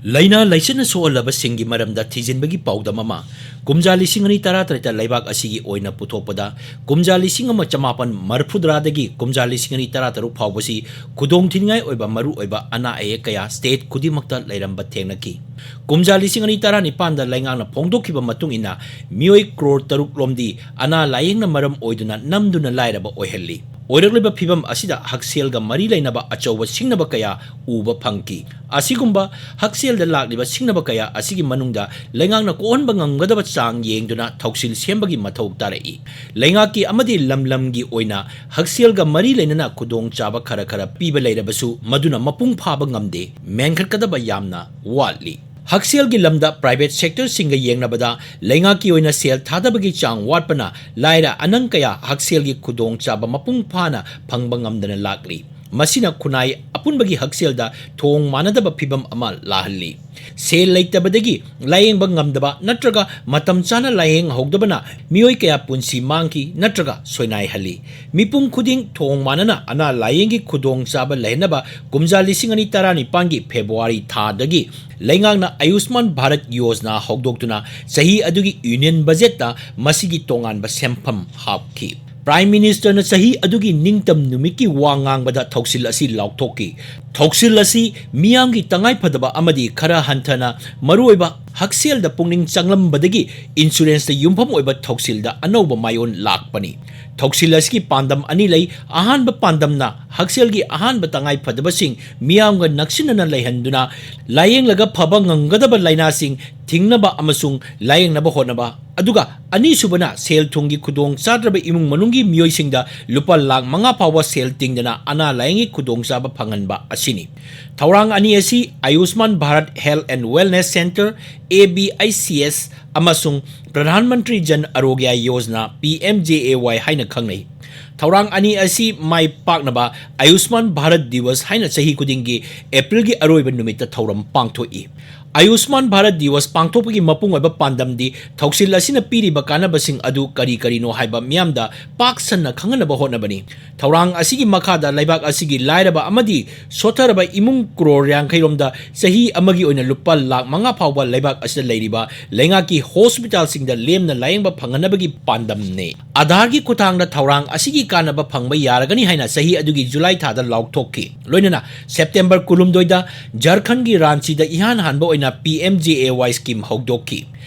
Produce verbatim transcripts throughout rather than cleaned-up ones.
ꯂꯥꯏꯅꯥ ꯂꯥꯏꯆꯠꯅ ꯁꯣꯛꯍꯜꯂꯕꯁꯤꯡꯒꯤ ꯃꯔꯝꯗ ꯊꯤꯖꯤꯟꯕꯒꯤ ꯄꯥꯎꯗꯝ ꯑꯃ꯫ ꯀꯨꯝꯖꯥ ꯂꯤꯁꯤꯡ ꯑꯅꯤ ꯇꯔꯥꯇꯔꯦꯠꯇ ꯂꯩꯕꯥꯛ ꯑꯁꯤꯒꯤ ꯑꯣꯏꯅ ꯄꯨꯊꯣꯛꯄꯗ, ꯀꯨꯝꯖꯥ ꯂꯤꯁꯤꯡ ꯑꯃ ꯆꯃꯥꯄꯟ ꯃꯔꯤꯐꯨꯇꯔꯥꯗꯒꯤ ꯀꯨꯝꯖꯥ ꯂꯤꯁꯤꯡ ꯑꯅꯤ ꯇꯔꯥꯇꯔꯨꯛ ꯐꯥꯎꯕꯁꯤ ꯈꯨꯗꯣꯡ ꯊꯤꯅꯤꯡꯉꯥꯏ ꯑꯣꯏꯕ ꯃꯔꯨꯑꯣꯏꯕ ꯑꯅꯥ ꯑꯌꯦꯛ ꯀꯌꯥ state ꯈꯨꯗꯤꯡꯃꯛꯇ ꯂꯩꯔꯝꯕ ꯊꯦꯡꯅꯈꯤ꯫ ꯀꯨꯝꯖꯥ ꯂꯤꯁꯤꯡ ꯑꯅꯤ ꯇꯔꯥꯅꯤꯄꯥꯟꯗ ꯂꯩꯉꯥꯛꯅ ꯐꯣꯡꯗꯣꯛꯈꯤꯕ ꯃꯇꯨꯡ ꯏꯟꯅ, ꯃꯤꯑꯣꯏ ꯀ꯭ꯔꯣꯔ ꯇꯔꯨꯛ ꯂꯣꯝꯗꯤ ꯑꯅꯥ ꯂꯥꯌꯦꯡꯅ ꯃꯔꯝ ꯑꯣꯏꯗꯨꯅ ꯅꯝꯗꯨꯅ ꯂꯥꯏꯔꯕ ꯑꯣꯏꯍꯜꯂꯤ꯫ ꯑꯣꯏꯔꯛꯂꯤꯕ ꯐꯤꯕꯝ ꯑꯁꯤꯗ ꯍꯛꯁꯦꯜꯒ ꯃꯔꯤ ꯂꯩꯅꯕ ꯑꯆꯧꯕ ꯁꯤꯡꯅꯕ ꯀꯌꯥ ꯎꯕ ꯐꯪꯈꯤ꯫ ꯑꯁꯤꯒꯨꯝꯕ ꯍꯛꯁꯦꯜꯗ ꯂꯥꯛꯂꯤꯕ ꯁꯤꯡꯅꯕ ꯀꯌꯥ ꯑꯁꯤꯒꯤ ꯃꯅꯨꯡꯗ ꯂꯩꯉꯥꯛꯅ ꯀꯣꯛꯍꯟꯕ ꯉꯝꯒꯗꯕ ꯆꯥꯡ ꯌꯦꯡꯗꯨꯅ ꯊꯧꯁꯤꯜ ꯁꯦꯝꯕꯒꯤ ꯃꯊꯧ ꯇꯥꯔꯛꯏ꯫ ꯂꯩꯉꯥꯛꯀꯤ ꯑꯃꯗꯤ ꯂꯝ ꯂꯝꯒꯤ ꯑꯣꯏꯅ ꯍꯛꯁꯦꯜꯒ ꯃꯔꯤ ꯂꯩꯅꯅ ꯈꯨꯗꯣꯡꯆꯥꯕ ꯈꯔ ꯈꯔ ꯄꯤꯕ ꯂꯩꯔꯕꯁꯨ, ꯃꯗꯨꯅ ꯃꯄꯨꯡ ꯐꯥꯕ ꯉꯝꯗꯦ, ꯃꯦꯟꯈꯠꯀꯗꯕ ꯌꯥꯝꯅ ꯋꯥꯠꯂꯤ꯫ ꯍꯛꯁꯦꯜꯒꯤ ꯂꯝꯗ private sectorꯁꯤꯡꯒ ꯌꯦꯡꯅꯕꯗ ꯂꯩꯉꯥꯛꯀꯤ ꯑꯣꯏꯅ ꯁꯦꯜ ꯊꯥꯗꯕꯒꯤ ꯆꯥꯡ ꯋꯥꯠꯄꯅ ꯂꯥꯏꯔ ꯑꯅꯪ ꯀꯌꯥ ꯍꯛꯁꯦꯜꯒꯤ ꯈꯨꯗꯣꯡꯆꯥꯕ ꯃꯄꯨꯡ ꯐꯥꯅ ꯐꯪꯕ ꯉꯝꯗꯅ ꯂꯥꯛꯂꯤ꯫ ꯃꯁꯤꯅ ꯈꯨꯟꯅꯥꯏ ꯑꯄꯨꯟꯕꯒꯤ ꯍꯛꯁꯦꯜꯗ ꯊꯣꯡ ꯃꯥꯟꯅꯗꯕ ꯐꯤꯕꯝ ꯑꯃ ꯂꯥꯛꯍꯜꯂꯤ꯫ ꯁꯦꯜ ꯂꯩꯇꯕꯗꯒꯤ ꯂꯥꯌꯦꯡꯕ ꯉꯝꯗꯕ ꯅꯠꯇ꯭ꯔꯒ ꯃꯇꯝ ꯆꯥꯅ ꯂꯥꯌꯦꯡꯍꯧꯗꯕꯅ ꯃꯤꯑꯣꯏ ꯀꯌꯥ ꯄꯨꯟꯁꯤ ꯃꯥꯡꯈꯤ ꯅꯠꯇ꯭ꯔꯒ ꯁꯣꯏꯅꯥꯏꯍꯜꯂꯤ꯫ ꯃꯤꯄꯨꯝ ꯈꯨꯗꯤꯡ ꯊꯣꯡ ꯃꯥꯟꯅꯅ ꯑꯅꯥ ꯂꯥꯌꯦꯡꯒꯤ ꯈꯨꯗꯣꯡꯆꯥꯕ ꯂꯩꯍꯟꯅꯕ ꯀꯨꯝꯖꯥ ꯂꯤꯁꯤꯡ ꯑꯅꯤ ꯇꯔꯥꯅꯤꯄꯥꯟꯒꯤ February ꯊꯥꯗꯒꯤ ꯂꯩꯉꯥꯛꯅ ꯑꯌꯨꯁꯃꯥꯟ ꯚꯥꯔꯠ ꯌꯣꯖꯅꯥ ꯍꯧꯗꯣꯛꯇꯨꯅ ꯆꯍꯤ ꯑꯗꯨꯒꯤ Union Budgetꯇ ꯃꯁꯤꯒꯤ ꯇꯣꯉꯥꯟꯕ ꯁꯦꯟꯐꯝ ꯍꯥꯞꯈꯤ꯫ Prime Ministerꯅ ꯆꯍꯤ ꯑꯗꯨꯒꯤ ꯅꯤꯡꯇꯝ ꯅꯨꯃꯤꯠꯀꯤ ꯋꯥ ꯉꯥꯡꯕꯗ ꯊꯧꯁꯤꯜ ꯑꯁꯤ ꯂꯥꯎꯊꯣꯛꯈꯤ꯫ ꯊꯧꯁꯤꯜ ꯑꯁꯤ ꯃꯤꯌꯥꯝꯒꯤ ꯇꯉꯥꯏꯐꯗꯕ ꯑꯃꯗꯤ ꯈꯔ ꯍꯟꯊꯅ ꯃꯔꯨꯑꯣꯏꯕ ꯍꯛꯁꯦꯜꯗ ꯄꯨꯛꯅꯤꯡ ꯆꯪꯂꯝꯕꯗꯒꯤ insuranceꯇ ꯌꯨꯝꯐꯝ ꯑꯣꯏꯕ ꯊꯧꯁꯤꯜꯗ ꯑꯅꯧꯕ ꯃꯥꯏꯑꯣꯟ ꯂꯥꯛꯄꯅꯤ꯫ ꯊꯧꯁꯤꯜ ꯑꯁꯤꯒꯤ ꯄꯥꯟꯗꯝ ꯑꯅꯤ ꯂꯩ꯫ ꯑꯍꯥꯟꯕ ꯄꯥꯟꯗꯝꯅ ꯍꯛꯁꯦꯜꯒꯤ ꯑꯍꯥꯟꯕ ꯇꯉꯥꯏꯐꯗꯕꯁꯤꯡ ꯃꯤꯌꯥꯝꯒ ꯅꯛꯁꯤꯟꯅꯅ ꯂꯩꯍꯟꯗꯨꯅ ꯂꯥꯌꯦꯡꯂꯒ ꯐꯕ ꯉꯝꯒꯗꯕ ꯂꯥꯏꯅꯥꯁꯤꯡ ꯊꯤꯡꯅꯕ ꯑꯃꯁꯨꯡ ꯂꯥꯌꯦꯡꯅꯕ ꯍꯣꯠꯅꯕ, ꯑꯗꯨꯒ ꯑꯅꯤꯁꯨꯕꯅ ꯁꯦꯜ ꯊꯨꯝꯒꯤ ꯈꯨꯗꯣꯡ ꯆꯥꯗ꯭ꯔꯕ ꯏꯃꯨꯡ ꯃꯅꯨꯡꯒꯤ ꯃꯤꯑꯣꯏꯁꯤꯡꯗ ꯂꯨꯄꯥ ꯂꯥꯈ ꯃꯉꯥ ꯐꯥꯎꯕ ꯁꯦꯜ ꯇꯤꯡꯗꯅ ꯑꯅꯥ ꯂꯥꯌꯦꯡꯒꯤ ꯈꯨꯗꯣꯡꯆꯥꯕ ꯐꯪꯍꯟꯕ ꯑꯁꯤꯅꯤ꯫ ꯊꯧꯔꯥꯡ ꯑꯅꯤ ꯑꯁꯤ ꯑꯌꯨꯁꯃꯥꯟ Bharat Health and Wellness Centre, ABHCS, ꯑꯃꯁꯨꯡ ꯄ꯭ꯔꯙꯥꯟ ꯃꯟꯇ꯭ꯔꯤ ꯖꯟ ꯑꯔꯣꯒ꯭ꯌ ꯌꯣꯖꯅꯥ, PMJAY, ꯍꯥꯏꯅ ꯈꯪꯅꯩ꯫ ꯊꯧꯔꯥꯡ ꯑꯅꯤ ꯑꯁꯤ ꯃꯥꯏ ꯄꯥꯛꯅꯕ ꯑꯌꯨꯁꯃꯥꯟ ꯚꯥꯔꯠ ꯗꯤꯋꯁ ꯍꯥꯏꯅ ꯆꯍꯤ ꯈꯨꯗꯤꯡꯒꯤ Aprilꯒꯤ ꯑꯔꯣꯏꯕ ꯅꯨꯃꯤꯠꯇ ꯊꯧꯔꯝ ꯄꯥꯡꯊꯣꯛꯏ꯫ ꯑꯌꯨꯁꯃꯥꯟ ꯚꯥꯔꯠ ꯗꯤꯋꯁ ꯄꯥꯡꯊꯣꯛꯄꯒꯤ ꯃꯄꯨꯡ ꯑꯣꯏꯕ ꯄꯥꯟꯗꯝꯗꯤ ꯊꯧꯁꯤꯜ ꯑꯁꯤꯅ ꯄꯤꯔꯤꯕ ꯀꯥꯟꯅꯕꯁꯤꯡ ꯑꯗꯨ ꯀꯔꯤ ꯀꯔꯤꯅꯣ ꯍꯥꯏꯕ ꯃꯤꯌꯥꯝꯗ ꯄꯥꯛ ꯁꯟꯅ ꯈꯪꯍꯟꯅꯕ ꯍꯣꯠꯅꯕꯅꯤ꯫ ꯊꯧꯔꯥꯡ ꯑꯁꯤꯒꯤ ꯃꯈꯥꯗ ꯂꯩꯕꯥꯛ ꯑꯁꯤꯒꯤ ꯂꯥꯏꯔꯕ ꯑꯃꯗꯤ ꯁꯣꯠꯊꯔꯕ ꯏꯃꯨꯡ ꯀ꯭ꯔꯣꯔ ꯌꯥꯡꯈꯩ ꯔꯣꯝꯗ ꯆꯍꯤ ꯑꯃꯒꯤ ꯑꯣꯏꯅ ꯂꯨꯄꯥ ꯂꯥꯈ ꯃꯉꯥ ꯐꯥꯎꯕ ꯂꯩꯕꯥꯛ ꯑꯁꯤꯗ ꯂꯩꯔꯤꯕ ꯂꯩꯉꯥꯛꯀꯤ ꯍꯣꯁꯄꯤꯇꯥꯜꯁꯤꯡꯗ ꯂꯦꯝꯅ ꯂꯥꯌꯦꯡꯕ ꯐꯪꯍꯟꯅꯕꯒꯤ ꯄꯥꯟꯗꯝꯅꯤ꯫ ꯑꯥꯙꯥꯔꯒꯤ ꯈꯨꯠꯊꯥꯡꯗ ꯊꯧꯔꯥꯡ ꯑꯁꯤꯒꯤ ꯀꯥꯟꯅꯕ ꯐꯪꯕ ꯌꯥꯔꯒꯅꯤ ꯍꯥꯏꯅ ꯆꯍꯤ ꯑꯗꯨꯒꯤ ꯖꯨꯂꯥꯏ ꯊꯥꯗ ꯂꯥꯎꯊꯣꯛꯈꯤ꯫ ꯂꯣꯏꯅꯅ ꯁꯦꯞꯇꯦꯝꯕꯔ ꯀꯨꯟꯍꯨꯝꯗꯣꯏꯗ ꯖꯔꯈꯟꯒꯤ ꯔꯥꯟꯆꯤꯗ ꯏꯍꯥꯟ ꯍꯥꯟꯕ ꯑꯣꯏꯅ ꯄꯤ ꯑꯦꯝ ꯖꯦ ꯑꯦ ꯋꯥꯏ ꯁ꯭ꯀꯤꯝ ꯍꯧꯗꯣꯛꯈꯤ꯫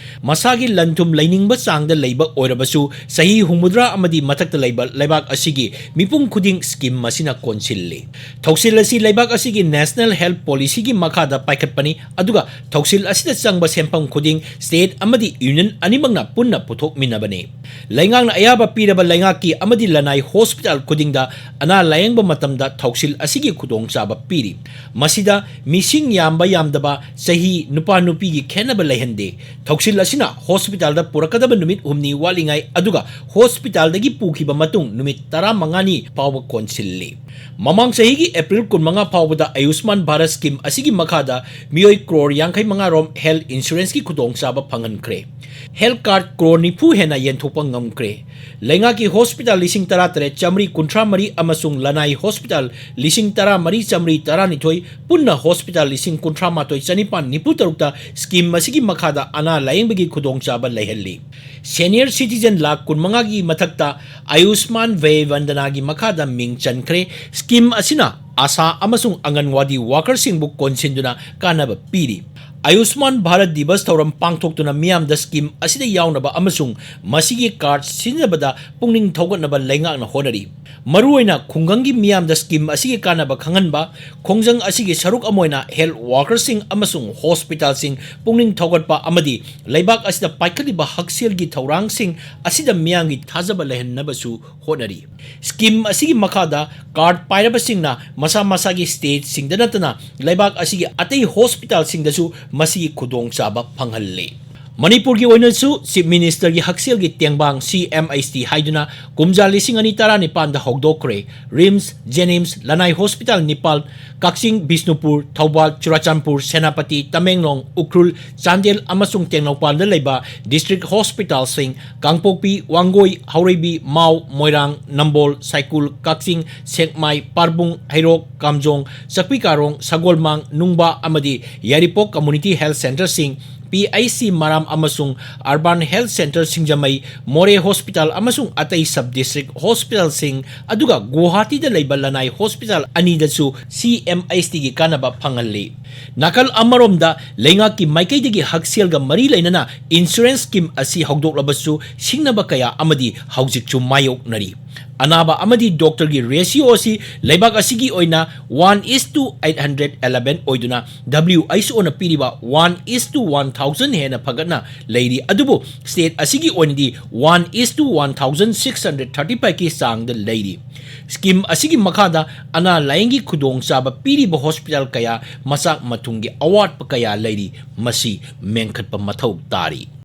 ꯃꯁꯥꯒꯤ ꯂꯟ ꯊꯨꯝ ꯂꯩꯅꯤꯡꯕ ꯆꯥꯡꯗ ꯂꯩꯕ ꯑꯣꯏꯔꯕꯁꯨ, ꯆꯍꯤ ꯍꯨꯝꯐꯨꯇꯔꯥ ꯑꯃꯗꯤ ꯃꯊꯛꯇ ꯂꯩꯕ ꯂꯩꯕꯥꯛ ꯑꯁꯤꯒꯤ ꯃꯤꯄꯨꯝ ꯈꯨꯗꯤꯡ ꯁ꯭ꯀꯤꯝ ꯑꯁꯤꯅ ꯀꯣꯟꯁꯤꯜꯂꯤ꯫ ꯊꯧꯁꯤꯜ ꯑꯁꯤ ꯂꯩꯕꯥꯛ ꯑꯁꯤꯒꯤ ꯅꯦꯁꯅꯦꯜ ꯍꯦꯜꯊ ꯄꯣꯂꯤꯁꯤꯒꯤ ꯃꯈꯥꯗ ꯄꯥꯏꯈꯠꯄꯅꯤ, ꯑꯗꯨꯒ ꯊꯧꯁꯤꯜ ꯑꯁꯤꯗ ꯆꯪꯕ ꯁꯦꯟꯐꯝ ꯈꯨꯗꯤꯡ ꯁ꯭ꯇꯦꯠ ꯑꯃꯗꯤ ꯌꯨꯅꯤꯌꯟ ꯑꯅꯤꯃꯛꯅ ꯄꯨꯟꯅ ꯄꯨꯊꯣꯛꯃꯤꯟꯅꯕꯅꯤ꯫ ꯂꯩꯉꯥꯛꯅ ꯑꯌꯥꯕ ꯄꯤꯔꯕ ꯂꯩꯉꯥꯛꯀꯤ ꯑꯃꯗꯤ ꯂꯅꯥꯏ ꯍꯣꯁꯄꯤꯇꯥꯜ ꯈꯨꯗꯤꯡꯗ ꯑꯅꯥ ꯂꯥꯌꯦꯡꯕ ꯃꯇꯝꯗ ꯊꯧꯁꯤꯜ ꯑꯁꯤꯒꯤ ꯈꯨꯗꯣꯡꯆꯥꯕ ꯄꯤꯔꯤ꯫ ꯃꯁꯤꯗ ꯃꯤꯁꯤꯡ ꯌꯥꯝꯕ ꯌꯥꯝꯗꯕ, ꯆꯍꯤ, ꯅꯨꯄꯥ ꯅꯨꯄꯤꯒꯤ ꯈꯦꯠꯅꯕ ꯂꯩꯍꯟꯗꯦ꯫ ꯊꯧꯁꯤꯜ ꯑꯁꯤꯅ ꯍꯣꯁꯄꯤꯇꯥꯜꯗ ꯄꯨꯔꯛꯀꯗꯕ ꯅꯨꯃꯤꯠ ꯍꯨꯝꯅꯤ ꯋꯥꯠꯂꯤꯉꯩ, ꯑꯗꯨꯒ ꯍꯣꯁꯄꯤꯇꯥꯜꯗꯒꯤ ꯄꯨꯈꯤꯕ ꯃꯇꯨꯡ ꯅꯨꯃꯤꯠ ꯇꯔꯥꯃꯉꯥꯅꯤ ꯐꯥꯎꯕ ꯀꯣꯟꯁꯤꯜꯂꯤ꯫ ꯃꯃꯥꯡ ꯆꯍꯤꯒꯤ ꯑꯦꯄ꯭ꯔꯤꯜ ꯀꯨꯟꯃꯉꯥ ꯐꯥꯎꯕꯗ ꯑꯌꯨꯁꯃꯥꯟ ꯚꯥꯔꯠ ꯁ꯭ꯀꯤꯝ ꯑꯁꯤꯒꯤ ꯃꯈꯥꯗ ꯃꯤꯑꯣꯏ ꯀ꯭ꯔꯣꯔ ꯌꯥꯡꯈꯩ ꯃꯉꯥ ꯔꯣꯝ ꯍꯦꯜꯊ ꯏꯟꯁꯨꯔꯦꯟꯁꯀꯤ ꯈꯨꯗꯣꯡꯆꯥꯕ ꯐꯪꯍꯟꯈ꯭ꯔꯦ꯫ ꯍꯦꯜꯊ ꯀꯥꯔꯗ ꯀ꯭ꯔꯣꯔ ꯅꯤꯐꯨ ꯍꯦꯟꯅ ꯌꯦꯟꯊꯣꯛꯄ ꯉꯝꯈ꯭ꯔꯦ꯫ ꯂꯩꯉꯥꯛꯀꯤ ꯍꯣꯁꯄꯤꯇꯥꯜ ꯂꯤꯁꯤꯡ ꯇꯔꯥꯇꯔꯦꯠ ꯆꯥꯃꯔꯤ ꯀꯨꯟꯊ꯭ꯔꯥ ꯃꯔꯤ ꯑꯃꯁꯨꯡ ꯂꯅꯥꯏ ꯍꯣꯁꯄꯤꯇꯥꯜ ꯂꯤꯁꯤꯡ ꯇꯔꯥꯃꯔꯤ ꯆꯥꯃꯔꯤ ꯇꯔꯥꯅꯤꯊꯣꯏ, ꯄꯨꯟꯅ ꯍꯣꯁꯄꯤꯇꯥꯜ ꯂꯤꯁꯤꯡ ꯀꯨꯟꯊ꯭ꯔꯥ ꯃꯥꯊꯣꯏ ꯆꯅꯤꯄꯥꯟ ꯅꯤꯐꯨ ꯇꯔꯨꯛꯇ ꯁ꯭ꯀꯤꯝ ꯑꯁꯤꯒꯤ ꯃꯈꯥꯗ ꯑꯅꯥ ꯂꯥꯌꯦꯡꯕꯒꯤ ꯈꯨꯗꯣꯡꯆꯥꯕ ꯂꯩꯍꯜꯂꯤ꯫ ꯁꯦꯅꯤꯌꯔ ꯁꯤꯇꯤꯖꯦꯟ ꯂꯥꯈ ꯀꯨꯟꯃꯉꯥꯒꯤ ꯃꯊꯛꯇ ꯑꯌꯨꯁꯃꯥꯟ ꯚꯌ ꯚꯟꯗꯅꯥꯒꯤ ꯃꯈꯥꯗ ꯃꯤꯡ ꯆꯟꯈ꯭ꯔꯦ꯫ ꯁ꯭ꯀꯤꯝ ꯑꯁꯤꯅ ꯑꯥꯁꯥ ꯑꯃꯁꯨꯡ ꯑꯪꯒꯟꯋꯥꯗꯤ ꯋꯥꯀꯔꯁꯤꯡꯕꯨ ꯀꯣꯟꯁꯤꯟꯗꯨꯅ ꯀꯥꯟꯅꯕ ꯄꯤꯔꯤ꯫ ꯑꯌꯨꯁꯃꯥꯟ ꯚꯥꯔꯠ ꯗꯤꯕꯁ ꯊꯧꯔꯝ ꯄꯥꯡꯊꯣꯛꯇꯨꯅ ꯃꯤꯌꯥꯝꯗ ꯁ꯭ꯀꯤꯝ ꯑꯁꯤꯗ ꯌꯥꯎꯅꯕ ꯑꯃꯁꯨꯡ ꯃꯁꯤꯒꯤ ꯀꯥꯔꯗ ꯁꯤꯖꯤꯟꯅꯕꯗ ꯄꯨꯛꯅꯤꯡ ꯊꯧꯒꯠꯅꯕ ꯂꯩꯉꯥꯛꯅ ꯍꯣꯠꯅꯔꯤ꯫ ꯃꯔꯨꯑꯣꯏꯅ ꯈꯨꯡꯒꯪꯒꯤ ꯃꯤꯌꯥꯝꯗ ꯁ꯭ꯀꯤꯝ ꯑꯁꯤꯒꯤ ꯀꯥꯟꯅꯕ ꯈꯪꯍꯟꯕ, ꯈꯣꯡꯖꯪ ꯑꯁꯤꯒꯤ ꯁꯔꯨꯛ ꯑꯃ ꯑꯣꯏꯅ ꯍꯦꯜꯊ ꯋꯥꯀꯔꯁꯤꯡ ꯑꯃꯁꯨꯡ ꯍꯣꯁꯄꯤꯇꯥꯜꯁꯤꯡ ꯄꯨꯛꯅꯤꯡ ꯊꯧꯒꯠꯄ ꯑꯃꯗꯤ ꯂꯩꯕꯥꯛ ꯑꯁꯤꯗ ꯄꯥꯏꯈꯠꯂꯤꯕ ꯍꯛꯁꯦꯜꯒꯤ ꯊꯧꯔꯥꯡꯁꯤꯡ ꯑꯁꯤꯗ ꯃꯤꯌꯥꯝꯒꯤ ꯊꯥꯖꯕ ꯂꯩꯍꯟꯅꯕꯁꯨ ꯍꯣꯠꯅꯔꯤ꯫ ꯁ꯭ꯀꯤꯝ ꯑꯁꯤꯒꯤ ꯃꯈꯥꯗ ꯀꯥꯔꯗ ꯄꯥꯏꯔꯕꯁꯤꯡꯅ ꯃꯁꯥ ꯃꯁꯥꯒꯤ ꯁ꯭ꯇꯦꯠꯁꯤꯡꯗ ꯅꯠꯇꯅ ꯂꯩꯕꯥꯛ ꯑꯁꯤꯒꯤ ꯑꯇꯩ ꯍꯣꯁꯄꯤꯇꯥꯜꯁꯤꯡꯗꯁꯨ ꯃꯁꯤꯒꯤ ꯈꯨꯗꯣꯡꯆꯥꯕ ꯐꯪꯍꯜꯂꯤ꯫ ꯃꯅꯤꯄꯨꯔꯒꯤ ꯑꯣꯏꯅꯁꯨ Chief Ministerꯒꯤ ꯍꯛꯁꯦꯜꯒꯤ ꯇꯦꯡꯕꯥꯡ C M H T ꯍꯥꯏꯗꯨꯅ ꯀꯨꯝꯖꯥ ꯂꯤꯁꯤꯡ ꯑꯅꯤ ꯇꯔꯥꯅꯤꯄꯥꯟꯗ ꯍꯧꯗꯣꯛꯈ꯭ꯔꯦ꯫ RIMS, JNIMS, ꯂꯅꯥꯏ hospital ꯅꯤꯄꯥꯜ, ꯀꯛꯆꯤꯡ, ꯕꯤꯁꯅꯨꯄꯨꯔ, ꯊꯧꯕꯥꯜ, ꯆꯨꯔꯥꯆꯥꯟꯄꯨꯔ, ꯁꯦꯅꯥꯄꯇꯤ, ꯇꯃꯦꯡꯂꯣꯡ, ꯎꯈ꯭ꯔꯨꯜ, ꯆꯥꯟꯗꯦꯜ ꯑꯃꯁꯨꯡ ꯇꯦꯡꯅꯧꯄꯜꯗ ꯂꯩꯕ district hospitalꯁꯤꯡ, ꯀꯥꯡꯄꯣꯛꯄꯤ, ꯋꯥꯡꯒꯣꯏ, ꯍꯥꯎꯔꯩꯕꯤ, ꯃꯥꯎ, ꯃꯣꯏꯔꯥꯡ, ꯅꯝꯕꯣꯜ, ꯁꯥꯏꯀꯨꯜ, ꯀꯛꯆꯤꯡ, ꯁꯦꯛꯃꯥꯏ, ꯄꯥꯔꯕꯨꯡ, ꯍꯩꯔꯣꯛ, ꯀꯥꯝꯖꯣꯡ, ꯆꯥꯛꯄꯤ ꯀꯥꯔꯣꯡ, ꯁꯒꯣꯜꯃꯥꯡ, ꯅꯨꯡꯕ ꯑꯃꯗꯤ ꯌꯥꯏꯔꯤꯄꯣꯛ community health centreꯁꯤꯡ, P H C ꯃꯔꯥꯝ ꯑꯃꯁꯨꯡ Urban Health Centre ꯁꯤꯡꯖꯃꯩ, ꯃꯣꯔꯦ hospital ꯑꯃꯁꯨꯡ ꯑꯇꯩ sub district hospitalꯁꯤꯡ, ꯑꯗꯨꯒ ꯒꯨꯋꯥꯍꯥꯇꯤꯗ ꯂꯩꯕ ꯂꯅꯥꯏ hospital ꯑꯅꯤꯗꯁꯨ C M H Tꯒꯤ ꯀꯥꯟꯅꯕ ꯐꯪꯍꯜꯂꯤ꯫ ꯅꯥꯀꯜ ꯑꯃꯔꯣꯝꯗ, ꯂꯩꯉꯥꯛꯀꯤ ꯃꯥꯏꯀꯩꯗꯒꯤ ꯍꯛꯁꯦꯜꯒ ꯃꯔꯤ ꯂꯩꯅꯅ insurance scheme ꯑꯁꯤ ꯍꯧꯗꯣꯛꯂꯕꯁꯨ, ꯁꯤꯡꯅꯕ ꯀꯌꯥ ꯑꯃꯗꯤ ꯍꯧꯖꯤꯛꯁꯨ ꯃꯥꯌꯣꯛꯅꯔꯤ꯫ ꯑꯅꯥꯕ ꯑꯃꯗꯤ doctorꯒꯤ ratio ꯑꯁꯤ ꯂꯩꯕꯥꯛ ꯑꯁꯤꯒꯤ ꯑꯣꯏꯅ one is to eight hundred eleven ꯑꯣꯏꯗꯨꯅ, W H Oꯅ ꯄꯤꯔꯤꯕ one is to one thousand ꯍꯦꯟꯅ ꯐꯒꯠꯅ ꯂꯩꯔꯤ꯫ ꯑꯗꯨꯕꯨ state ꯑꯁꯤꯒꯤ ꯑꯣꯏꯅꯗꯤ one is to one thousand six hundred thirty fiveꯀꯤ ꯆꯥꯡꯗ ꯂꯩꯔꯤ꯫ Scheme ꯑꯁꯤꯒꯤ ꯃꯈꯥꯗ ꯑꯅꯥ ꯂꯥꯌꯦꯡꯒꯤ ꯈꯨꯗꯣꯡꯆꯥꯕ ꯄꯤꯔꯤꯕ hospital ꯀꯌꯥ, ꯃꯆꯥꯛ ꯃꯊꯨꯝꯒꯤ ꯑꯋꯥꯠꯄ ꯀꯌꯥ ꯂꯩꯔꯤ, ꯃꯁꯤ ꯃꯦꯟꯈꯠꯄ ꯃꯊꯧ ꯇꯥꯔꯤ꯫